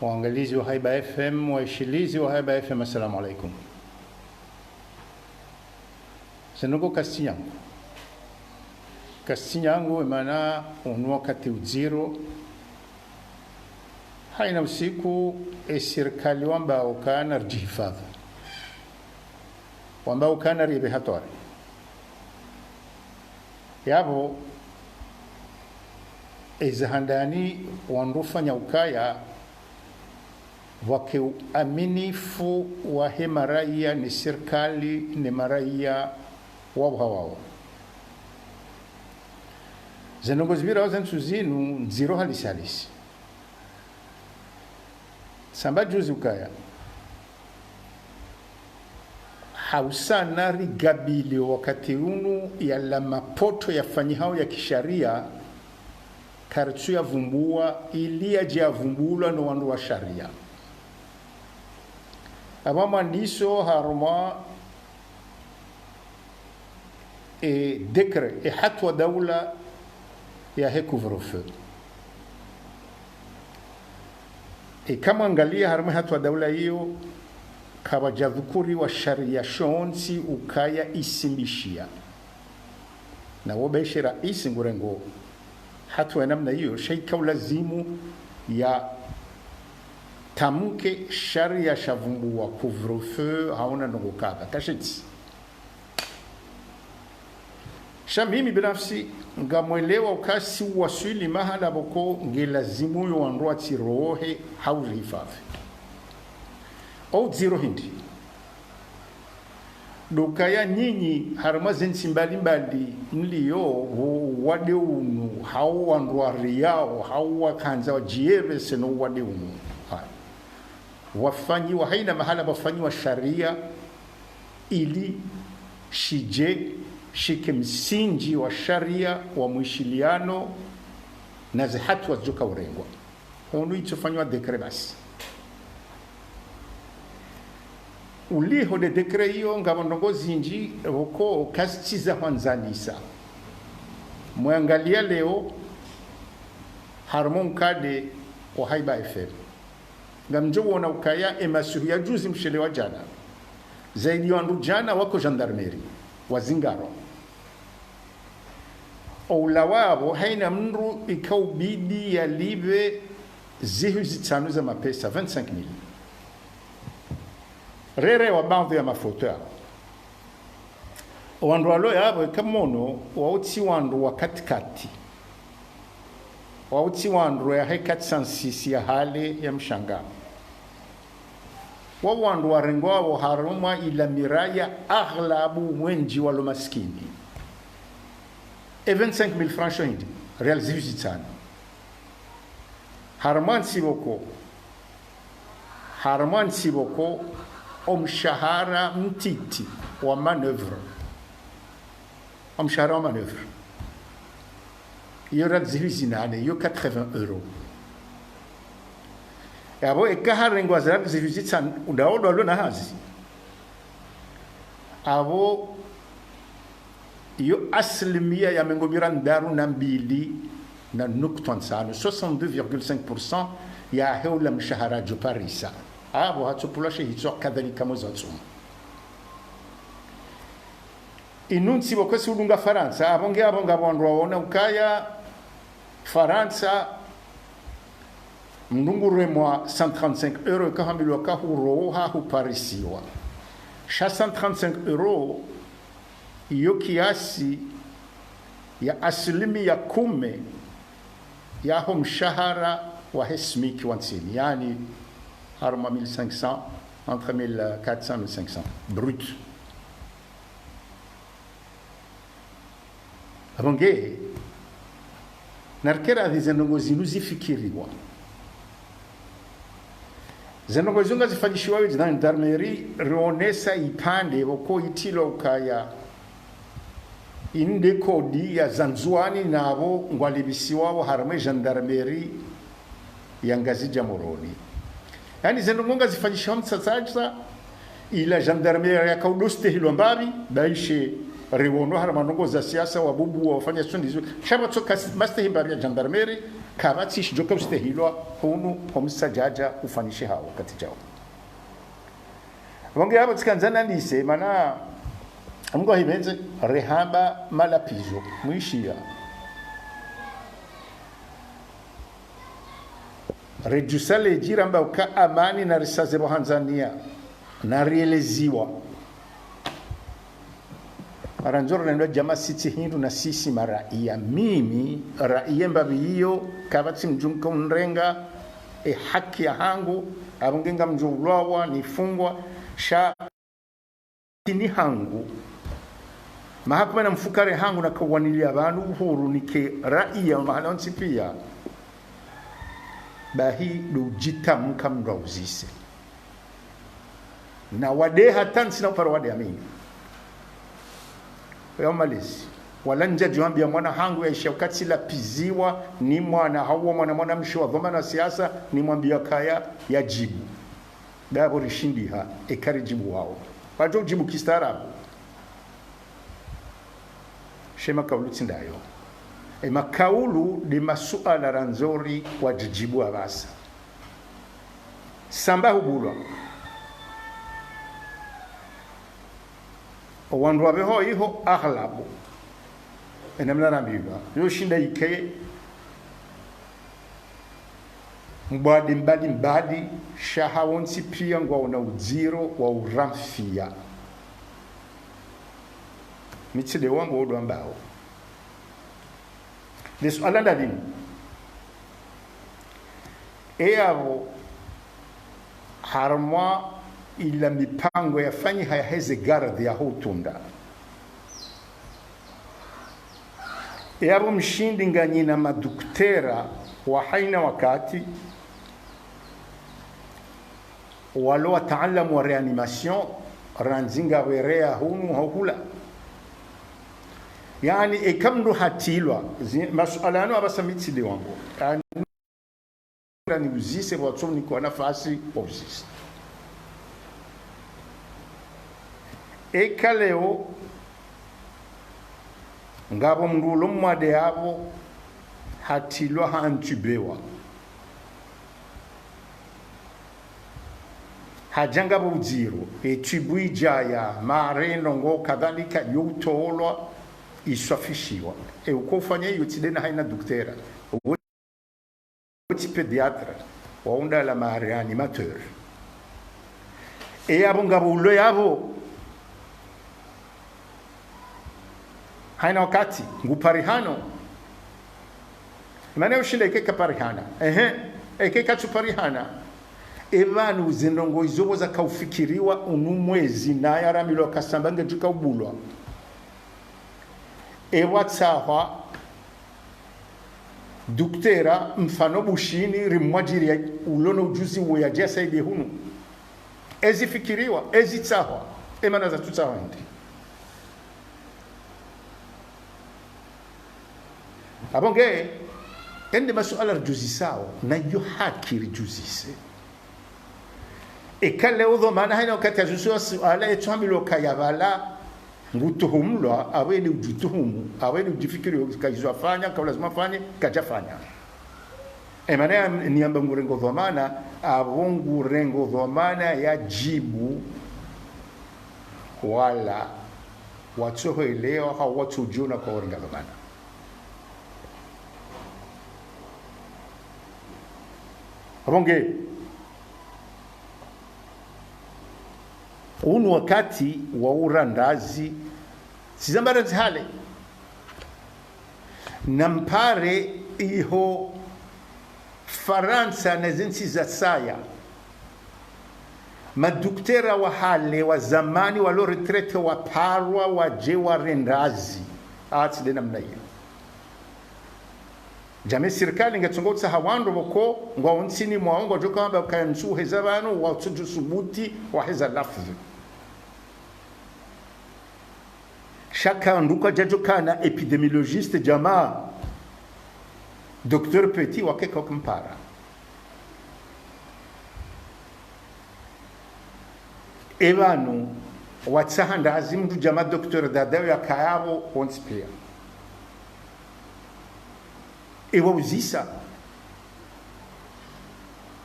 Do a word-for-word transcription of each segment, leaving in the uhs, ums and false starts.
Waangalizi wa Haiba F M, waishilizi wa Haiba F M, assalamu alaikum. Zinu ngo kasitsi nyangu. Kasitsi nyangu, emana unu wakati udziro. Haina usiku, e sirikali wamba ukana ridjihifadhwi. Wamba ukana ribe hatwari. Yapvo, eza handani wandru wafanya ukaya, pvwake uaminifu wahe maraya ne sirikali ne maraya wao ha wao. Ze ndrongoo zipvirao ze ntsu zinu ndziro halisi halisi. Samba juzi ukaya, hausa na rigabili wakati unu yala mapoto yafanyihao ya kisharia, karitsu yavumbua ili yadje yavumbulwa no wandru wa sharia. Apva mwandiso harumwa e décret, e hatuwa daula yahe couvre-feu. Eka mwangalia harumwa e hatuwa daula iyo, kapvadja dhukuriwa sharia shontsi ukaya isimbishia. Na wo be she raisi ngurengo hatuwa ya namna iyo, sha ika ulazimu yatamke sharia shavumbuwa couvre-feu, hauna ndrongoo kadha. Kashitsi. Sha mimi binafsi, ngamwelewa uka si waswili mahala pvoko nge lazimu yo wandru watsirohe hau rihifadhwi. O udziro hindri. Ndo ukaya nyinyi, harumwa ze ntsi mbalimbali mlio, wo uwade unu, hau wandru wariyao, hau wakandza wadjiyepvese no uwade unu. Haya. Wafanyiwa, haina mahala pvafanyiwa sharia, ili shidje shike msindji wa sharia wa mwishiliano na ze hatuwa zidjoka urengwa. Hunu itsofanyiwa décret basi. Uliho nde décret iyo ngapvo ndrongoo zindji pvoko kazitsi za hwandzanisa. Mwangalia leo, harumwa nkade wa Haiba F M. Ngamdjo wona ukaya e masihu ya juzi mshele wa jana, zaidi ya wandru jana wako gendarmerie, wazingarwa. Oula wapvo, haina mndru ika ubidi yalipve zihwi zitsanu za mapesa, vingt-cinq mille. Rere wa baadhwi ya mafoto yapvo. Wandru walo yapvo, eka mwono, wao tsi wandru wa katikati. Wao tsi wandru yahe quatre cent six ya hale ya mshanga. Wao wandru warengwao harumwa ila miraya aghlabu wendji walo maskini. E vingt-cinq mille francs sho hindri, riali zihwi zitsanu. Harumwa ntsi pvoko, harumwa ntsi pvoko, o mshahara mtiti wa manœuvre. O mshahara wa manœuvre. Iyo riali zihwi zinane, iyo quatre-vingts euros. Yapvo eka harengwa ze riali zihwi zitsanu, ndo wandru walo na hazi. Apvo iyo asilimia ya mengo mirandaru na mbili na nukta ntsanu, soixante-deux virgule cinq pour cent yahe ula mshahara djo parisa. Apvo hatsopvulwa she hitswa kadhalika mwezi wa tsumu. Inu ntsi pvoko si udunga Farantsa, apvo nge apvo ngapvo wandru waona ukaya Farantsa, mndru nguremwa cent trente-cinq euros, eka hambilwa ka huroha huparisiwa. Sha cent trente-cinq euros, iyo kiasi ya asilimia kume yaho mshahara wahe SMIC wa ntsini, yaani harumwa mille cinq cents, entre mille quatre cents, mille cinq cents, brut. Apvo nge, narikere adi ze ndrongoo zinu zifikiriwa. Ze ndrongoo izo ngazifanyishiwa yo gendarmerie, rionesa ipvandre pvoko itilwa ukaya inde kodi ya za Ndzuwani na apvo ngwalipvisiwao harumwa e gendarmerie ya Ngazidja Moroni. Yaani ze ndrongoo ngazifanyishiwa mtsatsa tsa, ila gendarmerie yaka udo stehilwa mbapvi, ba ishe riwono harumwa ndrongoo za siasa, wabubu wafanya sundizo. Sha pvatsoka s-, mastehi mbari ya gendarmerie, kapvatsi shidjoka ustehilwa, hunu, ho msadjadja, ufanyishiha wakati djao. Pvonge yapvo tsikandza nandise, mana, Mungu ahipvendze, rehamba malapvizo, mwishiya. Redjusa ledji ramba uka amani narisaze pvo handzaniya, narieleziwa. Marandzo ronendwa djama sitsi hindru na sisi maraiya. Mimi, raiya mbapvi iyo, kapvatsi mdjumka unrenga, e haki yahangu, apvo nge ngamdjo ulwawa, nifungwa, sha ini hangu. Mahakama na mfukare hangu na kawaniliya pvanu uhuru nike raiya mahala ontsi piya. Bahi ndo udjitamka mndru auzise. Na wade hata ntsina upara wade amini. Ya malezi. Wala ndjadjo ambiya mwana hangu yaishiya ukati lapviziwa ni mwana hau mwana mwanamshe wa dhwamana siasa nimwambiya kaya yadjibu. Ndapvo rishindiha, eka ridjibu wao. Wadjo udjibu kistaarabu. She makaulu tsi ndayo. E makaulu nde masuala randzori wadjidjibu apvasa. Samba hubulwa. Owandru wapveho iho aghlabu. Ena mna rambilwa. Yo shinda ike mbwadi mbadi mbadi, sha hawontsi piya ngwaona udziro wa uramfiya. Mi tsi nde wangu wo ndo wambao. Nde suala ndalinu. Eyapvo harumwa ila mipango yafanyiha yaheze garde ya hutunda. Eyapvo mshindi nganyina maduktera wa haina wakati, walo wataalamu wa réanimation, randzi ngapvo ereya hunu hau hula. Yaani, eka mndru hatilwa, zi-, masuala yanu apvasa mi tsi nde wangu. Yaani, niuzise, pvwatso nikwa nafasi, wauzise. Eka leo, ngapvo mndru ulo mwade apvo, hatilwa hantubewa. Hadja ngapvo udziro, e tube idjaya, mare ndrongoo kadhalika, yo utolwa, iswafishiwa. E uko ufanya iyo tsi nde na haina duktera. Wo tsi pédiatre, wawo nda la ma réanimateur. Eyapvo ngapvo ulo yapvo. Haina wakati, nguparihano. Mana ushinda eke kaparihana. Ehe, eke katsuparihana. Epvanu zendrongoo izo pvo zakaufikiriwa unu mwezi na yarambilwa kasamba ngedjuka ubulwa. Epvwatsahwa duktera mfano Bushini rimwadjiri ya ulo no ujuzi wo yadje yasaidie hunu. Ezifikiriwa, ezitsahwa, emana zatsutsahwa ndi. Apvo nge, ende masuala ridjuzisao, na iyo haki ridjuzise. Eka leo dhwamana haina wakati yazusiwa suala etsu hambilwa kaya pvala, ngutuhumulwa, apvo ende udjituhumu, apvo ende udjifikiri, ka izo afanya, ka ulazimu afanye, kadjafanya. Emana ya, niyamba ngurengo dhwamana, apvo ngurengo dhwamana yadjibu, wala, watsoho elewa, hau watso udjiona kwa urenga dhwamana. Apvo nge, unu wakati wa urandazi, sizambara zihale. Na mpare iho Farantsa na zentsi za saya. Maduktera wa hale wa zamani walo retraite waparwa wadje warendazi. Atsi nde namna iyo. Djamwe sirikali ngetsongo utsaha wandru pvoko, ngwao ntsini mwawo ngwadjoka wamba kaya ntsu heza pvanu, watsudjo subuti, waheza lafdhi. Sha ka ndruka djadjo kana épidémiologiste djama, docteur Petit wakeka ukampara. Epvanu, Watsaha ndazi mndru dja madocteur dadayo yakayapvo wontsi piya. Ewauzisa.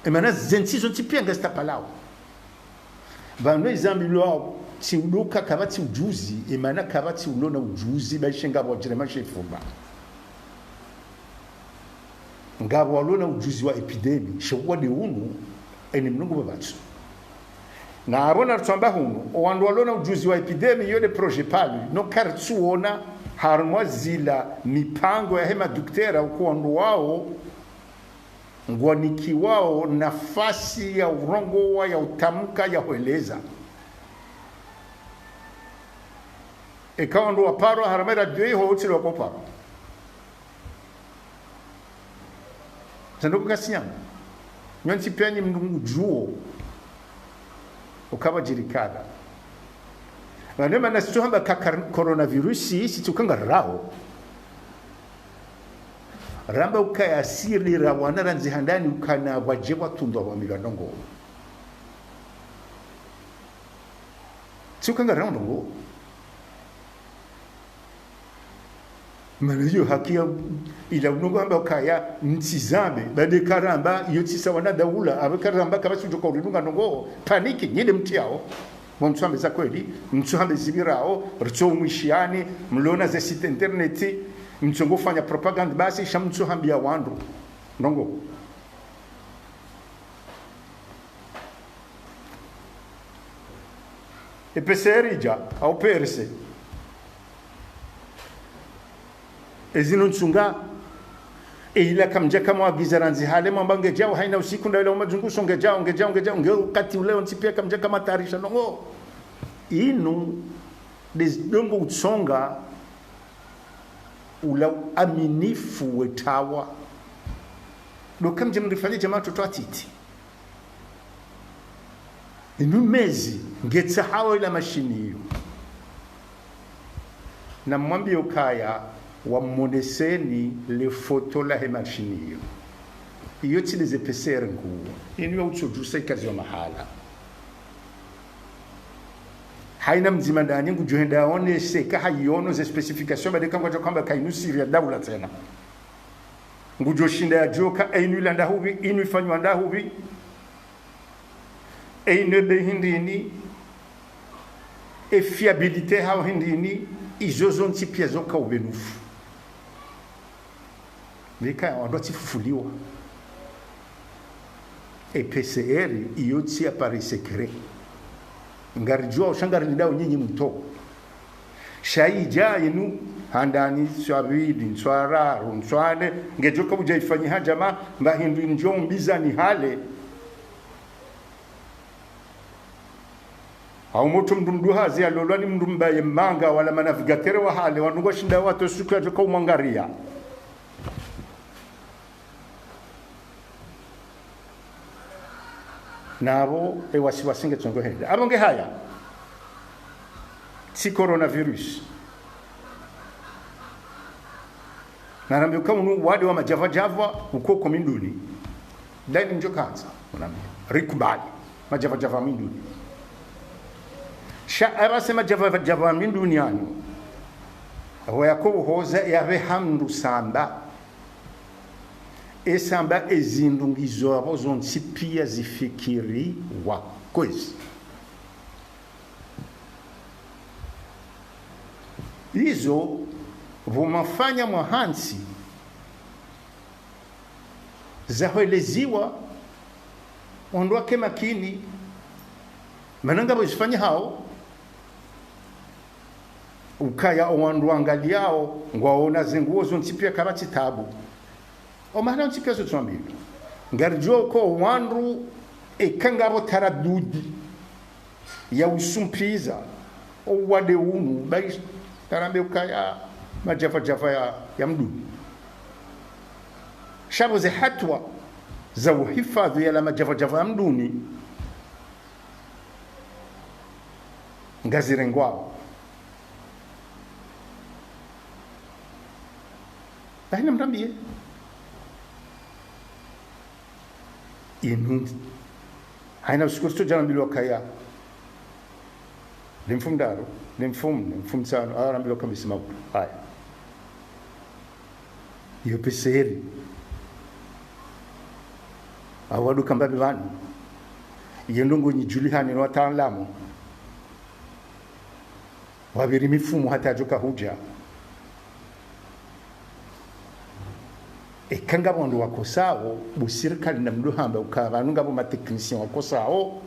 Emana zentsi zontsi piya ngazitapvalao. Pvanu ezambilwao tsi udoka kapvatsi ujuzi, emana kapvatsi ulona ujuzi, ba ishe ngapvo wadjirema she fumba. Ngapvo walona ujuzi wa épidémie, she uwade unu, eni mlungu pvapvatsu. Na apvo naritsamba hunu, owandru walona ujuzi wa épidémie, iyo nde projet PALU, no karitsuona harumwa zila mipango yahe madocteur, uka wandru wao ngwanikiwao nafasi ya urongowa, ya utamka, ya hweleza. Eka wandru waparwa harumwa eradio iho, utsi lwa koparwa. Zandoko kasinyama. Nyontsi piya nyi mndru ngudjuo. Uka pvwadjiri kadha. Pvanu emana sitsuhamba ka kar-, coronavirus, sitsuka ngarirao. Ramba ukaya siri rawana randzi handani ukana pvwadje pvwatsundwa pvwambilwa ndrongo. Tsuka ngarirao ndrongo. Mana iyo haki ya, ila unongo hamba ukaya ntsi zambe, bade karamba, iyo tsi sawa na daula, apvo karamba kapvatsi udjoka uridunga ndrongo, paniki, nyi nde mtriyao. Mtsuhambe za kweli, mtsuhambe zipvirao, ritso umwishiani, mlona ze site internet, mtsongo fanya propagande basi, sha mtsuhambia wandru ndrongo. E P C R idja, au P R C. Ezinu ntsunga, e ila kamdjaka mwagiza randzi hale mwamba ngedjao, haina usiku nda ila umadzunguso ngedjao, ngedjao, ngedjao, nge wakati ule wontsi piya kamdjaka matayarisha ndrongo. Inu, ndezi ndrongo utsonga, ula uaminifu wetawa. Ndo kamdje mrifanye djama watoto watiti. Inu mezi, ngetsahao ila mashini iyo. Na mwambiye ukaya, wamoneseni le foto lahe mashini iyo. Iyo tsi nde ze P C R nkuu. Inu ya utsodjusa ikaziwa mahala. Haina mdzima ndani ngudjo henda aone seka haiono ze spécification, bade kangwadjo hamba ka inu siri ya daula tsena. Ngudjo shinda yadjuwe ka inu ila ndahupvi, inu ifanywa ndahupvi, inu ebe hindrini, e fiabilité hawo hindrini, izo zontsi piya zoka ubenufu. Ndeka wandru watsifufuliwa. E P C R iyo tsi appareil secret. Ngaridjuwa usha ngarilindao nyinyi mtso. Sha idja inu, handani, ntswa pvili, ntswa raru, ntswa nne, ngedjoka udja ifanyiha djama, mba hindru ndjo mbizani hale. Hau motro mndru mduhazi yalolwa ni mndru mbaye manga wala manavigateur wa hale, wandru ngwashinda watso suku yadjoka umwangariya. Na apvo, e wasiwasi ngetsongo hende. Apvo nge haya. Tsi coronavirus. Narambe uka unu wade wa madjavadjava, uko ko minduni. Daini ndjo kandza, unambe. Rikubali. Madjavadjava minduni. Sha apvase madjavadjava minduni yanu. Apvo yako uhoza yapve hamndru samba. Esamba ezindru ngizo apvo zontsi piya zifikiriwa kwezi. Izo pvo mwafanya mwahantsi zahweleziwa wandru wake makini, mana ngapvo zifanyihao. Ukaya owandru wangaliyao, ngwaona zenguo zontsi piya kapvatsi tabu. Omahana ontsi piya zotswambilwa. Ngaridjuwa uka owandru eka ngapvo taradudi ya usumpiza owade unu, bayi, narambe ukaya madjavadjava ya, ya mduni. Sha pvo ze hatuwa za uhifadhwi yala madjavadjava ya mduni, ngazirengwao. Bahina mrambiye. Inu. Haina usiku ritsodja nambilwa kaya. Limfumo ndraru, limfumo, limfumo tsanu, arambilwa kabisa mabu. Haya. Iyo pveseri. Awaduka mbapvi pvanu. Iyo ndrongoo nyi djulihani no wataalamu. Wapviri mifumo hata djoka hudja. Eka ngapvo wandru wakosao, bo sirikali namdjo hamba uka pvanu ngapvo ma techniciens wakosao.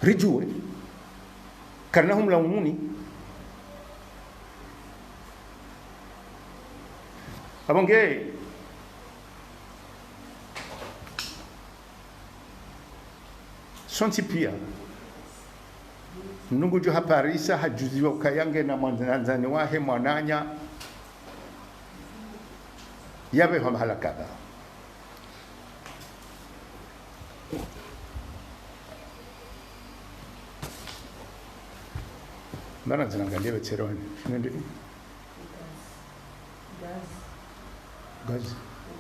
Ridjuwe. Karina humlaumuni. Apvo nge. Sontsi pia. Mndru ngudjo haparisa hadjuziwa ukaya ngena mwandzani wahe mwananya. Yapvehwa mahala kadha. Mara ndzina ngaliye betseroni. Nende. Gaz.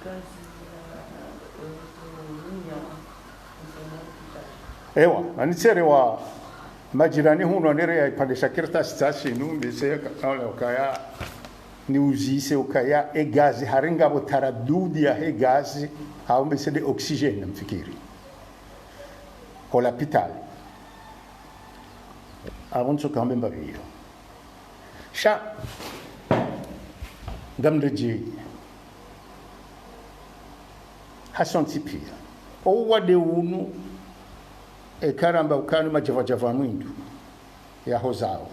Gaz. Ewa, anitsere wa majirani hunu anere ya ipvandre sha kartasi tsasi nu mbese ka-, kaola ukaya, niuzise ukaya e gaz, hari ngapvo taradudi yahe gaz, hau mbese nde oxygène mfikiri. Ho lapitali. Apvo ntsoka hambe mbapvi iyo. Sha, ngamredjeyi. Hasontsi pia. Owade unu, eka ramba ukaya ni madjavadjava mwindru, yahozao.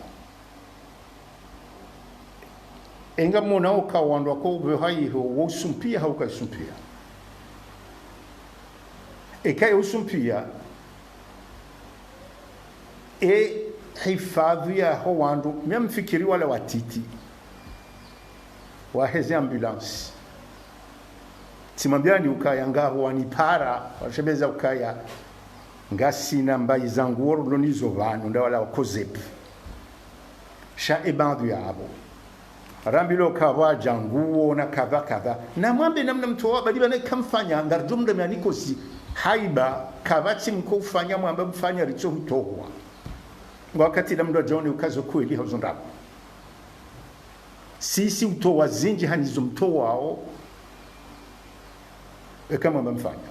Enga mona oka wandru wako upveha iho, wo usumpia hau ka usumpia. Eka yo usumpia, e hifadhwi yaho wandru, mi ngamfikiri wala watiti. Waheze ambulance. Tsimwambiani ukaya ngapvo wanipara, washebeza ukaya ngasina mbayi zangu woro lonizo pvanu, nda wala wakozepi. Sha e baadhwi yapvo. Rambilwa kapvadja nguo na kadha kadha. Namwambe namna mtowa, badi bana kamfanya, ngaridjo mdamia nikosi haiba, kapvatsi mko ufanya mwamba mfanya ritso hutowa. Wakati la mndru adjaone ukazo kweli hauzo ndrabo. Sisi utowa zindji hanyizo mtowao, eka mwamba mfanya.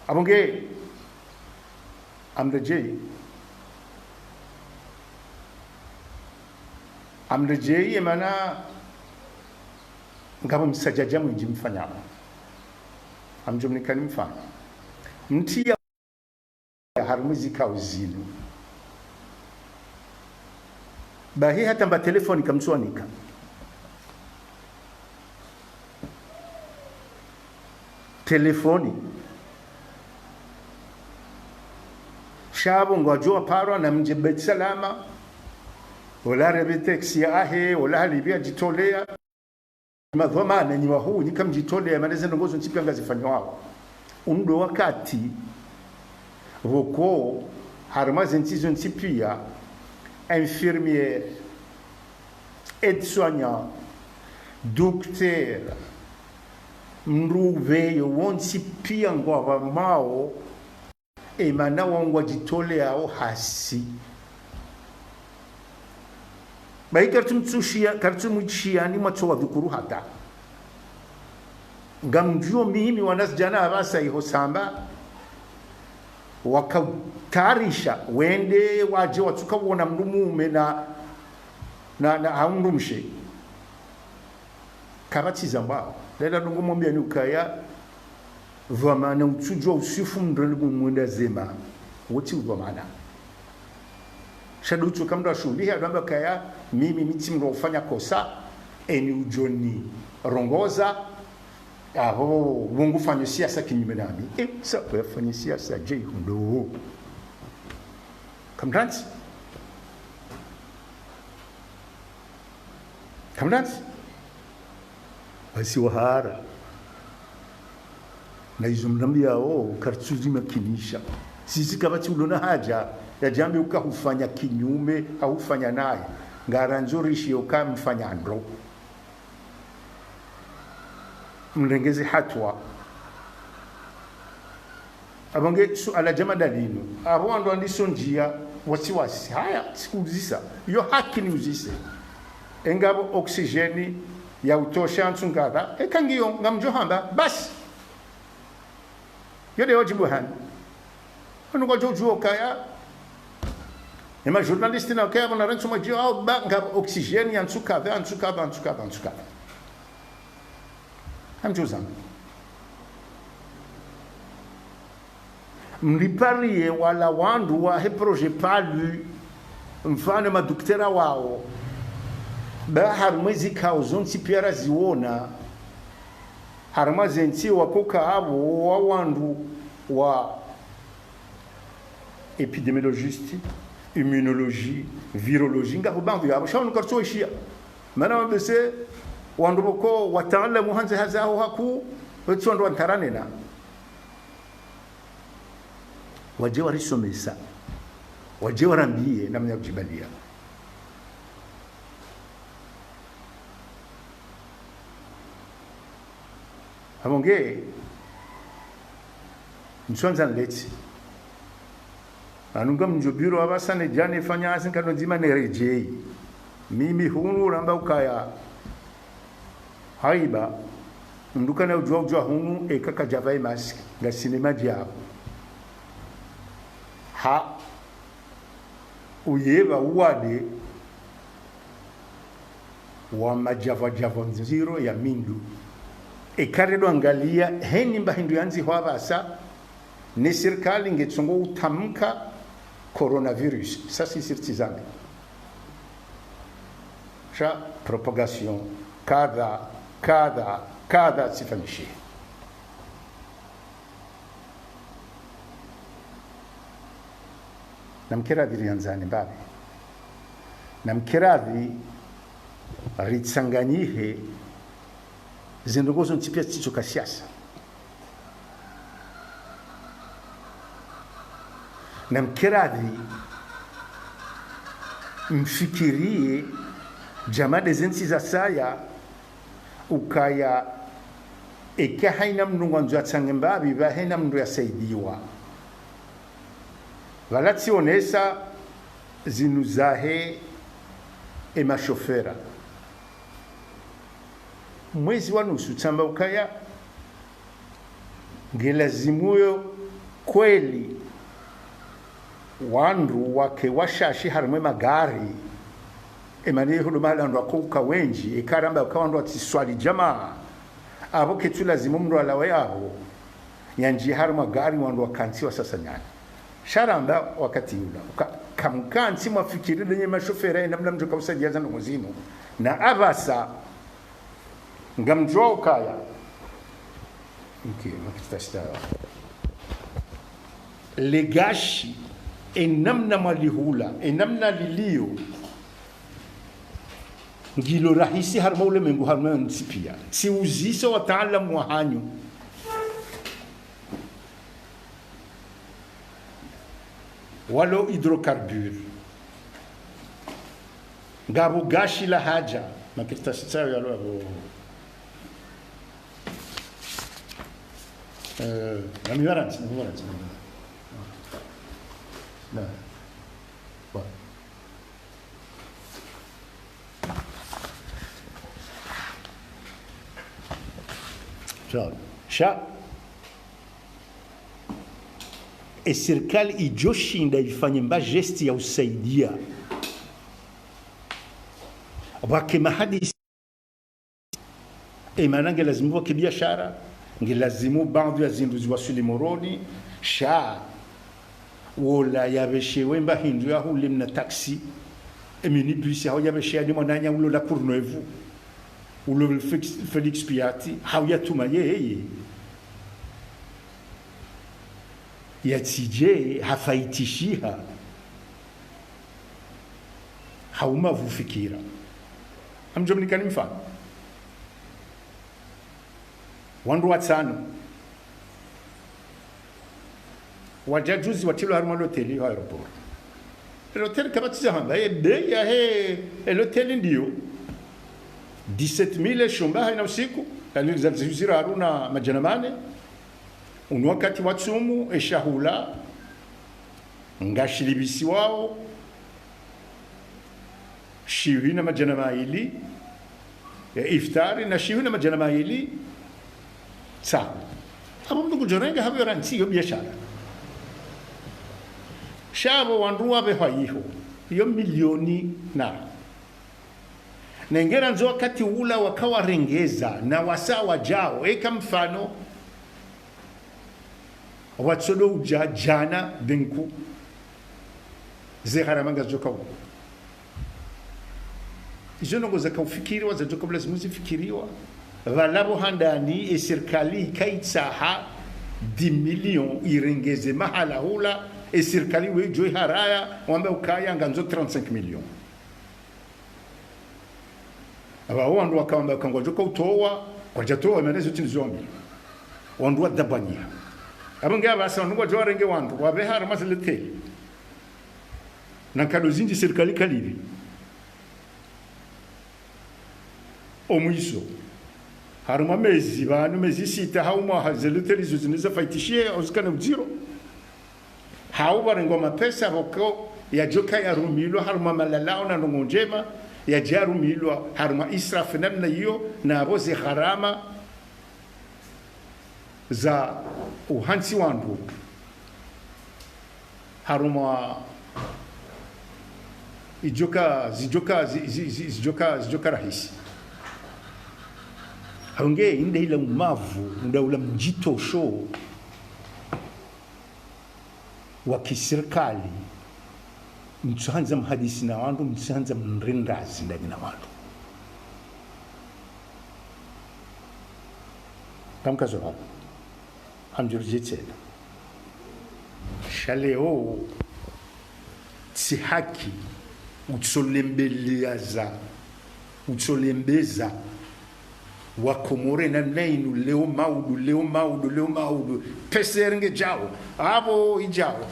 Apvo nge, amredjeyi. Amredjeyi, emana, ngapvo msadjadja mwindji mfanyao. Ngamdjo mnikani mfano. Mtria harumwa zikao zinu. Bahi hata mba telefoni kamtsuwanika. Telefoni. Sha pvo ngwadjo waparwa na mdje Beit Salama. Ola harebe taxi yahe, ola halipvia djitolea. Madhwamana nyi wahuu, nyi kamdjitolea, mana ze ndrongoo zontsi pia ngazifanywao. Unu ndo wakati, pvoko, harumwa ze ntsi zontsi pia, infirmière, aide-soignant, docteur, mdru upveyo, wontsi pia ngwapvamao, emana wao ngwadjitoleao hasi. Bahi karitsumtsushia, karitsumwishia ni mwatso wadhukuru hata. Ngamdjuo mimi wanazidjana apvasa iho Samba, wakautayarisha, wende wadje watsuka wona mdru mume na, na, na, hau mdru mshe. Kapvatsi zambwao. Lela ndrongoo mwambiani ukaya, dhwamana utsudjua usifu mdru ali mwenda zema. Wotsi udhwamana. Sha ndo utsoka mdru ashuhulihe, adjo amba kaya, mimi mi tsi mdru ufanya kosa, eni udjo nirongoza, apvo pvo ngufanyo siasa kinyume nami. E, sa, yafanye siasa, dje, ndo. Kamdrantsi. Kamdrantsi. Basi wahara. Na izo mnambiao, karitsuzimakinisha. Sisi kapvatsi ulona haja, yadjambe uka hufanya kinyume, hau hufanya naye. Ngarandzo rishiye uka mfanya ndro. Mrengeze hatua. Apvo nge suala djama dalinu. Apvo wandru wandiso ndjia wasiwasi. Haya, tsikuuzisa. Yo haki niuzise. Engapvo oksijeni ya utosha ntsu ngadha. Eka ngiyo ngamdjo hamba. Basi. Yo nde wadjibu hanyu. Hanu kwadjo udjuwa ukaya. Ema journaliste na ukaya pvona rentsu mwadjiwa au ba ngapvo oksijeni ya ntsu kadha, ntsu kadha, ntsu kadha, ntsu kadha. Hamdjuzamba. Mlipariye wala wandru wahe projet PALU, mfano maduktera wao, ba harumwa ezi kao zontsi piya raziwona, harumwa zentsi wakoka apvo wa wandru wa épidémiologiste, immunologie, virologie, nga hubandhu yapvo, sha wanu karitso ishiya. Mana wabese, wandru pvoko, wataalamu handze hazi aho haku, wetsi wandru wantaranena. Wadje warisomesa. Wadje warambiye namna ya kudjibaliya. Apvo nge, ntswandza nletsi. Hanu ngamdjo biro apvasa ne djana ifanya hazi nkado ndzima ne redjeyi. Mimi hunu ramba ukaya. Haiba, mndru kana udjuwa udjuwa hunu eka kadjapva e masque, ngasina madji apvo. Ha, uyepva uwade wa madjapvadjapva ndziro ya mindru. Eka redjo angaliya, heni mba hindru yandzihwa apvasa, ne sirikali ngetsongo utamka coronavirus. Sasi sirtizame. Sha propagation, kadha, kadha, kadha, tsifanyishihe. Namkeradhi riandzane mbapvi. Namkeradhi ritsanganyihe zindrongo zontsi piya tsitsoka siasa. Namkeradhi mfikiriye djamade zentsi za saya ukaya eka haina mndru ngwandzo yatsange mbapvi, pvahena mndru yasaidiwa. Pvala tsionesa zinu zahe e mashofera. Mwezi wa nusu tsamba ukaya, ngelazimuyo kweli wandru wake washashi harumwa e magari, emana ye huduma la wandru wako uka wendji, eka ramba uka wandru watsiswali djamaa, apvo ketsu lazimu mndru alawe apvo, yandjiye harumwa gari wandru wakantsi wasasanyane. Sha ramba wakati ula, uka, kamkantsi mwafikiri lenyi mashofera, enamna mdjo kausaidiya zandrongo zinu. Na apvasa, ngamdjuwa ukaya. Nki, makitashita. Le gashi, enamna mwalihula, enamna liliyo, ngilo rahisi harumwa ulemengu, harumwa ntsi piya. Tsiuzise wataalamu wahanyu. Walo hydrocarbures. Ngapvo gashi la haja, makitashita yalo apvo. Eh, nami warantsi, nami warantsi. Na. Wa. Sha, sha. E sirikali idjoshinda ifanye mba geste ya usaidiya. Pvwake mahadisi. Emana ngelazimu pvwake biashara, ngelazimu baadhwi ya zindru ziwaswili Moroni, sha wola yapveshewe mba hindru ya hule mna taxi, e minibus, hau yapveshewa ni mwananya ulo la Courneuve, ulo Félix, Félix Pyat, hau yatuma yeye. Yatsidje hafaitishiha. Hauma pvufikira. Ngamdjo mnikani mfano. Wandru watsanu. Wadja juzi watrilwa harumwa loteli ha aéroport. Loteli kapvatsi za hamba, e bei yahe, e loteli ndiyo dix-sept mille shumba haina usiku, yani za zira haruna madjana mane. Unu wakati wa tsumu, eshahula ngashilipvisiwao shihwi na madjana mayili ya iftari na shihwi na madjana mayili tsahu. Apvo mndru ngudjorenga hapvo yo rantsi yo biashara. Sha apvo wandru wapvehwa yiho yo milioni na nengera ndzo wakati ula wakawarengeza na wasa wadjao, eka mfano watsodo udja djana denku ze gharama ngazidjoka u. Izo ndrongoo zakaufikiriwa, zadjoka pvo lazimu zifikiriwa. Pvala pvo handani, esirikali ikaitsaha dix millions irengeze mahala hula, esirikali wedjo iharaya, wamba ukaya ngandzo trente-cinq millions. Apvawo wandru wakawamba kangwadjoka utowa, kwadjatowa, mana izo tsi ndizo wambi. Wandru wadabwanyiha. Apvo nge apvasa wandru ngwadjo warenge wandru, wapveha harumwa ze loteli. Na nkado zindji sirikali kalipvi. Omwiso. Harumwa mezi, pvanu mezi sita, hau mwaha ze loteli izo zinu zafaitishihe, au zikana udziro. Hau pvarengwa mapesa pvoko yadjoka yarumilwa harumwa malalao na ndrongoo ndjema, yadja yarumilwa harumwa israfu namna iyo, na apvo ze gharama za uhantsi wandru harumwa idjoka, zidjoka, zi-, zi-, zi-, zidjoka, zidjoka rahisi. Hau nge inde ila umavu, nda ula mdjitosho wa kisirikali, mtsuhandza mhadisi na wandru, mtsuhandza mrendazi ndani na wandru. Kamkazo hapvo. Hamdjurudje tsena. Sha leo, tsi haki, utsolembeleaza, utsolembeza, Wakomori namna inu, leo maudu, leo maudu, leo maudu. P C R ngedjao, apvo idjao.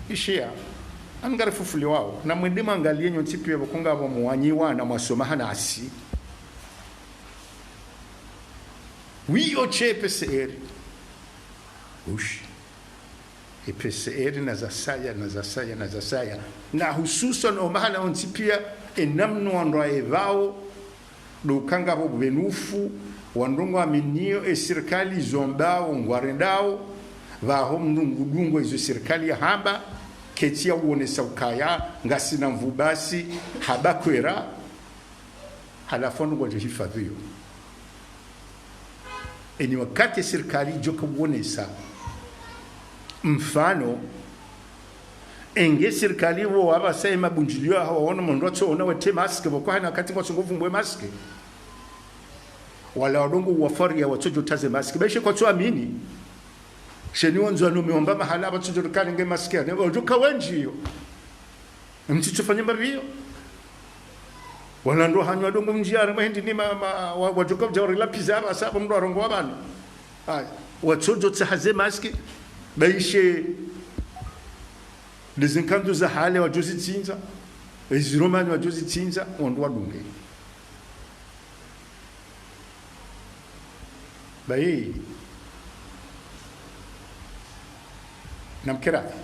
Ishiya, anu ngarifufuliwao. Na mwende mwangaliye nyontsi piya pvoko ngapvo mwanyi wana mwasoma hanasi. Wiyo she P C R. Ushi. E P C R na zasaya, na zasaya, na zasaya. Na hususwani omahala ontsi piya, enamna wandru waepvao, ndo uka ngapvo pvenufu, wandru ngwaminiyo esirikali izo wambao, ngwarendao, pvaho mndru ngudungao izo sirikali yahamba, ketsi yauonesa ukaya ngasina nvuu basi, habakwera, halafu wandru ngwadjo hifadhwiyo. Eni wakati sirikali idjoka uonesa mfano, enge sirikali wo apvasa emabundjiliyo yahawo, waona mndru watsoona wete maski, pvoko hana wakati ngwatsongo pvumbwe maski. Wala wadungu wafariya watsodjo taze maski. Baishe kwatsoamini. Sheni wandzo wanu miomba mahala apvatsodjo rikali nge maski, ane wadjoka wendji iyo. Mtsitsofanya mbapvi iyo. Wala ndo hanyu wadungu mdji harimwa hindri ni ma, ma, wa, wadjoka udja warilapviza apvasa apvo mndru warongowa pvanu. Aya, watsodjo tsaha ze maski, baishe, ndeze nkandu za hale wadjo zitsindza, ezi romani wadjo zitsindza, wandru wadunge. Bayi, namkerafi.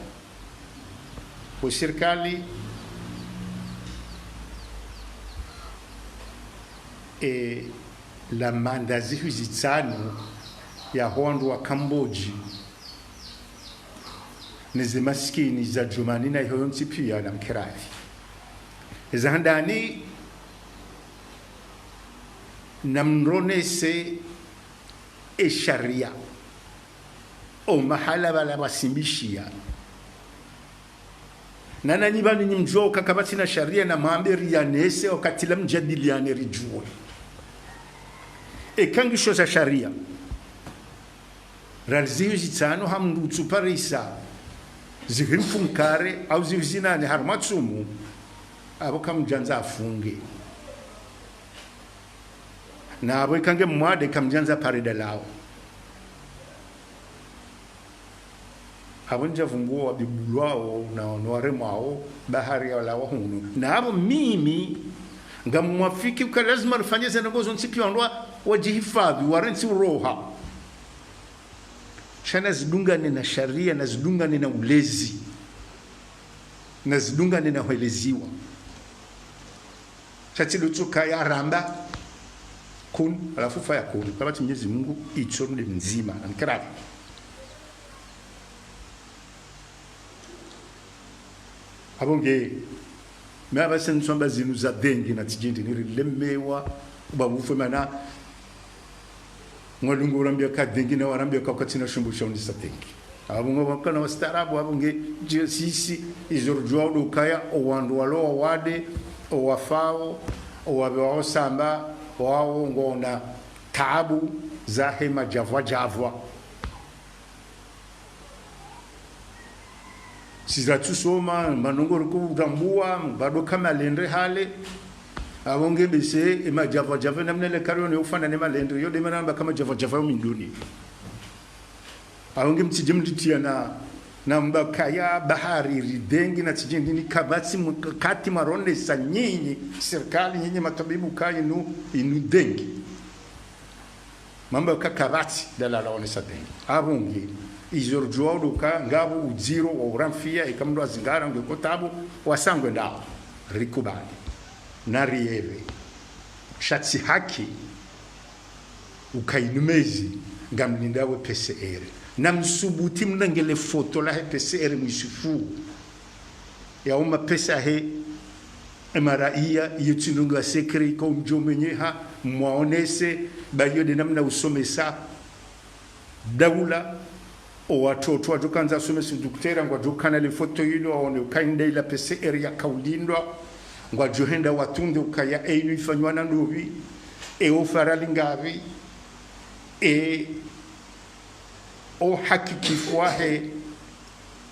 Wo sirikali, e, lamanda zihwi zitsanu yaho wandru wa Kambodji, neze maskini za Djumani na iho yontsi piya namkerafi. Eza handani namronese e sharia. O mahala pvala pvasimbishiya. Na nanyi pvanu nyi mdjuwa uka kapvatsina sharia namwambe riyanese wakati la mdjadiliane ridjuwe. Eka ngisho za sharia. Rali zihwi zitsanu ha mndru utsuparisa zihwi mfumkare au zihwi zinane harumwa tsumu, apvo kamdjandza afunge. Na apvo ika nge mwade kamdjandza pare dalao. Apvo ndja vumbuwa wabibulwao na, na waremwao bahari ya walawa hunu. Na apvo mimi ngamwafiki uka lazima rifanye ze ndrongoo zontsi piya wandru wa, wadjihifadhwi, warentsi uroha. Sha nazidungane na sharia, nazidungane na ulezi, nazidungane na hweleziwa. Sha tsi ndo tsu kaya ramba kun, halafu fayakun. Kapvatsi Mwenyezi Mungu, itso nde mdzima, na mkeravi. Apvo nge, mi apvasa ntsamba zinu za dengi na tsi djindri, nirilemewa, uba ufwe mana, ngwalungu urambia ka dengi na warambia ka kwatsina shumbu sha unisa dengi. Apvo nge wakana wastaarabu, apvo nge, dje sisi, izo ridjuwa ndo kaya, owandru walo wawade, owafao, owapve wao samba, wao ngwaona taabu zahe madjavwadjavwa. Sisi ratsu soma, manongo riko urambua, bado kama lendre hale. Apvo nge bese, e madjavwadjavwa namna le kariyo ne ufana ne malendre, yo de mana ramba kama djavwadjavwa yo minduni. Apvo nge mtsidje mditiya na, na mba kaya bahari ridengi na tsi djindri ni kapvatsi mkati mwaronesa nyinyi, sirikali nyinyi matabibu ka inu, inu dengi. Mamba ka kapvatsi dalala onesa dengi. Apvo nge, izo ridjuwa ndo ka, ngapvo udziro wa uramfia, eka mndru azingara nge ko taabu, wasangwe ndao. Rikubali. Na riyepve. Sha tsi haki, uka inu mezi, ngamlindao we P C R. Na msubuti mnangele foto lahe P C R mwisifu. Ya uma pesa he, e maraiya, iyo tsi ndrongoo ya secret, ka umdjo menyeha, mwaonese, ba iyo de namna usomesa daula, owatoto wadjo kandza wasomese uduktera, ngwadjo kana le foto ilo, waone uka inde ila P C R yaka ulindwa, ngwadjo henda watunde ukaya e inu ifanywa na ndopvi, e o farali ngapvi, e o hakikifu wahe,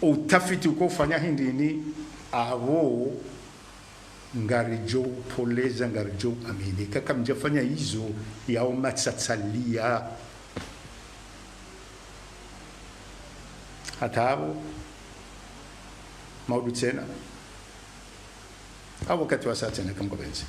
o utafiti uko ufanya hindrini, apvo ngaridjo upoleza, ngaridjo amini. Kaka mdjafanya izo, yao matsatsalia. Hata apvo, maudu tsena. Apvo wakati wasa tsena kamkopvenzi.